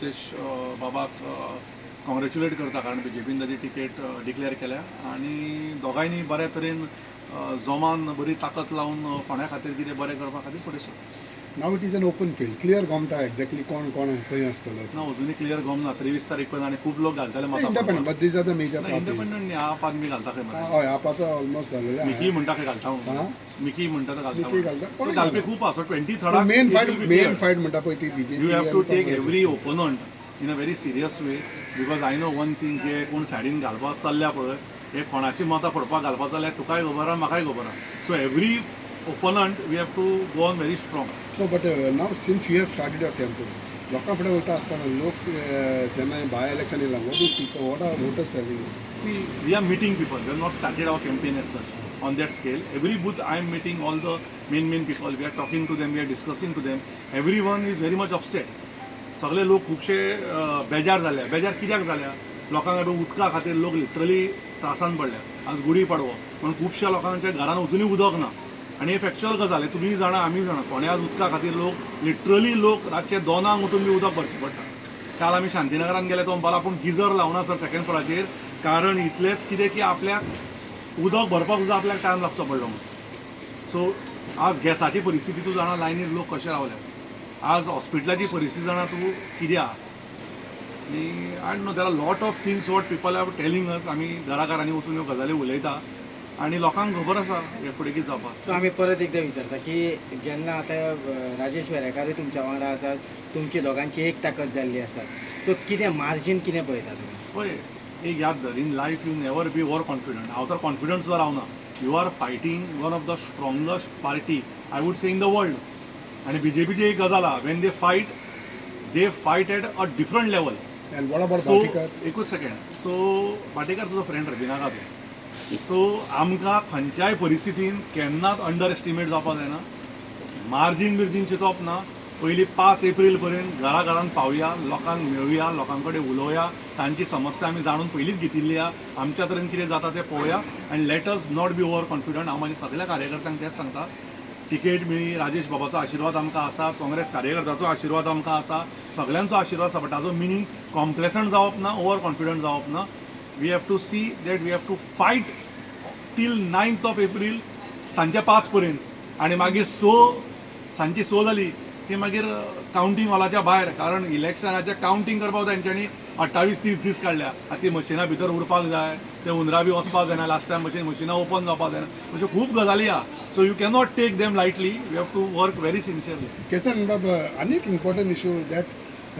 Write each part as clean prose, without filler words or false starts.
रितेश बाबाक कॉंग्रेच्युलेट करता, कारण बीजेपीन ताजी तिकेट डिक्लेअर केल्या आनी दोगांयनी बऱ्या तरेन जोमान बरी ताकद लावन फोंड्या खातीर कितें बरें करपा खातीर फुडें सरता. Now it is an open field, clear गमता exactly कोण कोण खंय आसतलो. ना, अजुनूय क्लियर गम ना. 23 तारीख पर्यंत आनी खूब लोक घालतले मतां. Independent, but these are the major party. Independent न्ही, आप आदमी घालता खंय मरे. हय, आपाचो ऑलमोस्ट जालेले. मिकी म्हणटा खंय घालता म्हणून. हा? मिकी म्हणटा तो घालता. मिकी घालता. म्हणून. घालपी खूब आसा. 23rd main fight म्हणटा पळय ती BJP. You have to take every opponent in a very serious way, because I know one thing, जे कोण सायडीन घालपाक चल्ल्या पळय, हे कोणाची मतां फोडपाक घालपाक चल्ल्या, तुकाय खबर आहा, म्हाकाय खबर आहा. So every opponent we have to go on very strong. No, but now since you have started your campaign, लोकां फुडें वयता आसतना लोक जेन्ना बाय इलेक्शन येयला, what do people, what are voters telling? See, we are meeting people. We have not started our campaign as such on that scale. Every booth I am meeting all the main main people. We are talking to them. We are discussing to them. Everyone is very much upset. सगळे लोक खुबशे बेजार जाल्या. बेजार कित्याक जाल्या? लोकांक आतां उदका खातीर लोक लिटरली त्रासान पडल्या. आज गुडी पाडवो पूण खुबश्या लोकांच्या घरान अजुनूय उदक ना आनी हे फॅक्च्युअल गजाल. हे तुमी जाणा, आमी जाणा. फोंड्या आज उदका खातीर लोक लिटरली, लोक रातचे 2क उठून बी उदक भरचें पडटा. काल आमी शांतीनगरान गेले, तो म्हणपाक, आपूण गिजर लावना सर सेकंड फ्लोराचेर, कारण इतलेंच कितें की आपल्याक उदक भरपाक सुद्दां आपल्याक टायम लागचो पडलो म्हणून. सो आज गॅसाची परिस्थिती तूं जाणा, लायनीर लोक कशे रावल्या. आज हॉस्पिटलाची परिस्थिती जाणा तूं कितें आहा. आनी I know there are lot of things what people are telling us. आमी घरा घरांनी वचून ह्यो गजाली उलयता आनी लोकांक खबर आसा हे फुडें कितें जावपा. सो आमी परत एकदां विचारता की जेन्ना आतां राजेश वेरेंकारूय तुमच्या वांगडा आसात, तुमची दोगांची एक ताकद जाल्ली आसा, सो कितें मार्जीन कितें पळयता तुमी? पळय, एक याद धर, in life you never be over confident. हांव तर कॉन्फिडंट सुद्दां रावना. You are fighting one of the strongest party, I would say, in the world. आनी बीजेपीची एक गजाल आहा, when they fight, they fight at a different level. And what about so Bhatikar? एकूच second. So Bhatikar तुजो friend रे, भिनाका तूं. So आमकां खंयच्याय परिस्थितीन केन्नाच अंडर एस्टिमेट जावपाक जायना. मार्जीन बिर्जीन चिंतप ना. पयलीं 5 एप्रील पर्यंत घरा घरान पावया, लोकांक मेळुया, लोकां कडेन उलोवया. तांची समस्या आमी जाणून पयलींच घेतिल्ली आहा. आमच्या तरेन कितें जाता तें पळोवया आनी let us not be over confident. हांव म्हाज्या सगल्या कार्यकर्त्यांक तेंच सांगता. तिकेट मेळ्ळी, राजेश बाबाचो आशिर्वाद आमकां आसा, काँग्रेस कार्यकर्त्याचो आशिर्वाद आमकां आसा, सगल्यांचो आशिर्वाद आसा, बट ताजो मिनींग कॉम्प्लेसंट जावप ना, ओवर कॉन्फिडंट जावप ना. We have to see that we have to fight till 9th of April, सांजचे 5 पर्यंत आनी मागीर स, सांजची 6 जाली की मागीर कावंटींग हॉलाच्या भायर, कारण इलेक्शनाचें कावंटींग करपाक तेंच्यांनी 28-30 दीस काडल्या. आतां ती मशिनां भितर उरपाक जाय, ते हुंदरा बी वचपाक जायना, लास्ट टायम भशेन मशिनां ओपन जावपाक जायना. अश्यो खूब गजाली आहा. So you cannot take them lightly. You have to work very sincerely. Ketan Bab, अनेक important issue that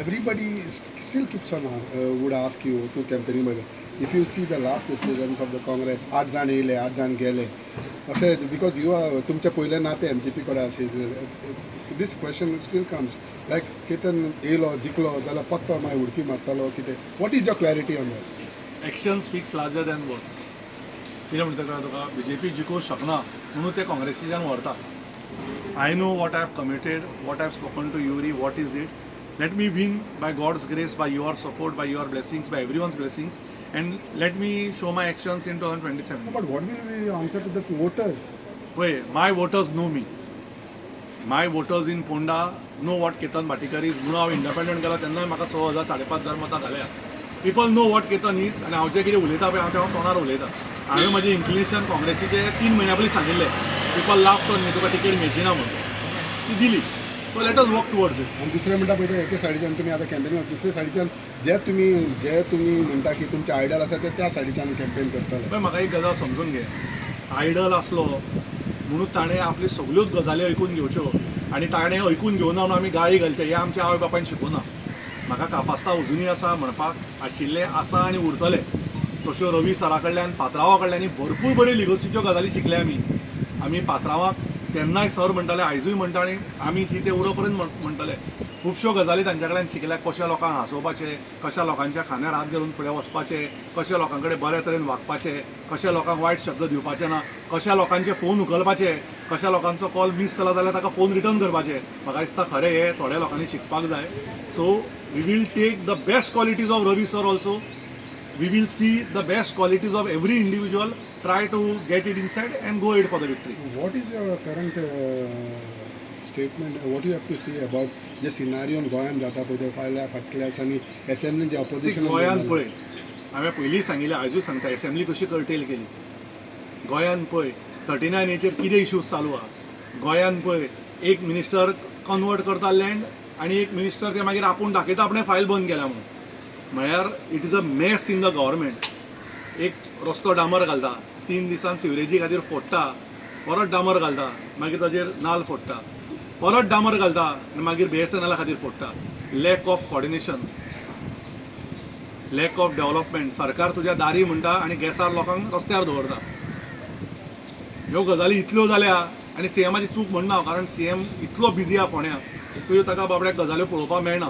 everybody still keeps on would ask you to campaigning बद्दल. If you see the last presidents of the Congress, आठ जाण येयले, आठ जाण गेले अशें, because you are तुमचें पयलें नातें एमजीपी कडेन आशिल्लें, this question still comes like Ketan येयलो, जिखलो जाल्यार पत्तो मागीर उडकी मारतलो कितें? What is your clarity on that? Action speaks larger than words. कितें म्हणटा कळ्ळें तुका? बीजेपी जिखोवंक शकना म्हणून ते काँग्रेसीच्यान व्हरता. I know what I have committed, what I have spoken to Yuri, what is it. Let me win by God's grace, by your support, by your blessings, by everyone's blessings, and let me show my actions in 2027. But what will be answer to the voters? पळय, my voters know me. My voters in Ponda know what Ketan Bhatikar is. म्हणून हांव independent गेलो तेन्नाय म्हाका 6000, 5500 मतां घाल्या. People know what Ketan is. आनी हांव जें कितें उलयता पळय, हांव तें तोंडार उलयता. हांवें म्हजें इन्क्लिनेशन काँग्रेसीचें 3 म्हयन्या पयलीं सांगिल्लें. People laugh on me, तुका तिकेट मेळची ना म्हणून. ती दिली. So let us work towards it. आनी दुसरें म्हणटा पळय, ते एके सायडीच्यान तुमी आतां कॅम्पेन, दुसरे सायडीच्यान जे तुमी म्हणटा की तुमचे आयडल आसा, ते त्या सायडीच्यान कॅम्पेन करतले. पळय, म्हाका एक गजाल समजून घे. आयडल आसलो म्हणून ताणें आपल्यो सगल्योच गजाली आयकून घेवच्यो आनी ताणें आयकून घेवना म्हणून आमी गाळी घालचे, हें आमच्या आवय बापायन शिकोवना. म्हाका कापास्तांव अजुनूय आसा म्हणपाक आशिल्लें, आसा आनी उरतलें. तश्यो रवी सरा कडल्यान, पात्रांवा कडल्यान भरपूर बऱ्यो लिगोसीच्यो गजाली शिकले आमी. आमी पात्रांवाक तेन्नाय सर म्हणटाले, आयजूय म्हणटा आनी आमी जिते उरो पर्यंत म्हणटले. खुबश्यो गजाली तांच्या कडल्यान शिकल्या, कशें लोकांक हांसोवपाचें, कशा लोकांच्या खांद्यार हात घालून फुडें वचपाचें, कशें लोकां कडेन बऱ्या तरेन वागपाचें, कशें लोकांक वायट शब्द दिवपाचे ना, कशा लोकांचे फोन उखलपाचे, कशा लोकांचो कॉल मीस जाला जाल्यार ताका फोन रिटर्न करपाचे. म्हाका दिसता खरें हें थोड्या लोकांनी शिकपाक जाय. So we will take the best qualities of Ravi sir also. We will see the best qualities of every individual, try to get it inside and go ahead for the victory. What is your current statement, what you have to say about J सिनारियोन गोंयांत जाता पळय, ते फायल्या फाटल्या दिसांनी एसेंब्लीन जे opposition गोंयांत पळय, हांवें पयलीं सांगिल्लें, आयजूय सांगता, एसेंब्ली कशी कर्टेल केली. गोंयांत पळय 39 एचेर कितें इश्यूज चालू आहा. गोंयांत पळय एक मिनिस्टर कन्वर्ट करता लँड आनी एक मिनिस्टर ते मागीर आपूण दाखयता आपणें फायल बंद केल्या म्हणून. म्हळ्यार it is a mess in the government. एक रस्तो डांबर घालता, 3 दिसान सिवरेजी खातीर फोडटा, परत डांबर घालता, मागीर ताजेर नाल फोडटा, परत डांबर घालता आनी मागीर BSNL खातीर फोडटा. Lack of coordination, lack of development. सरकार तुज्या दारी म्हणटा आनी गॅसार लोकांक रस्त्यार दवरता. ह्यो गजाली इतल्यो जाल्या आनी सीएमाची चूक म्हणना, कारण सीएम इतलो बिजी आहा फोंड्या की ताका बाबड्याक गजाल्यो पळोवपाक मेळना.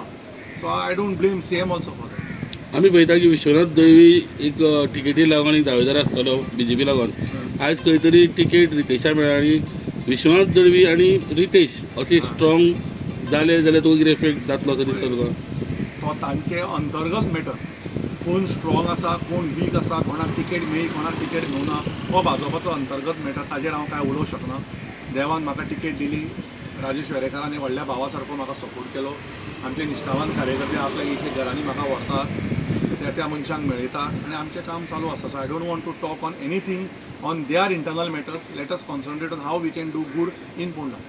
So I don't blame CM also for that. आमी पळयता की विश्वनाथ दळवी एक टिकेटी लागून एक दावेदार आसतलो बीजेपी लागून. आयज खंय तरी टिकेट रितेशा मेळ्ळा आनी विश्वनाथ दळवी आनी रितेश अशे स्ट्रॉंग जाले जाल्यार तुका कितें इफेक्ट जातलो असो दिसता तुका? तो तांचे अंतर्गत मॅटर, कोण स्ट्रॉंग आसा, कोण वीक आसा, कोणाक तिकेट मेळ्ळी, कोणाक तिकेट मेळना, हो भाजपाचो अंतर्गत मॅटर. ताजेर हांव कांय उलोवंक शकना. देवान म्हाका तिकेट दिली, राजेश वेरेंकारान व्हडल्या भावा सारको म्हाका सपोर्ट केलो. आमचे निश्ठावान कार्यकर्ते आपल्या इतले घरांनी म्हाका व्हरतात, त्या त्या मनशांक मेळयता आनी आमचें काम चालू आसा. So I don't want to talk on anything on their internal matters. Let us concentrate on how we can do good in Ponda.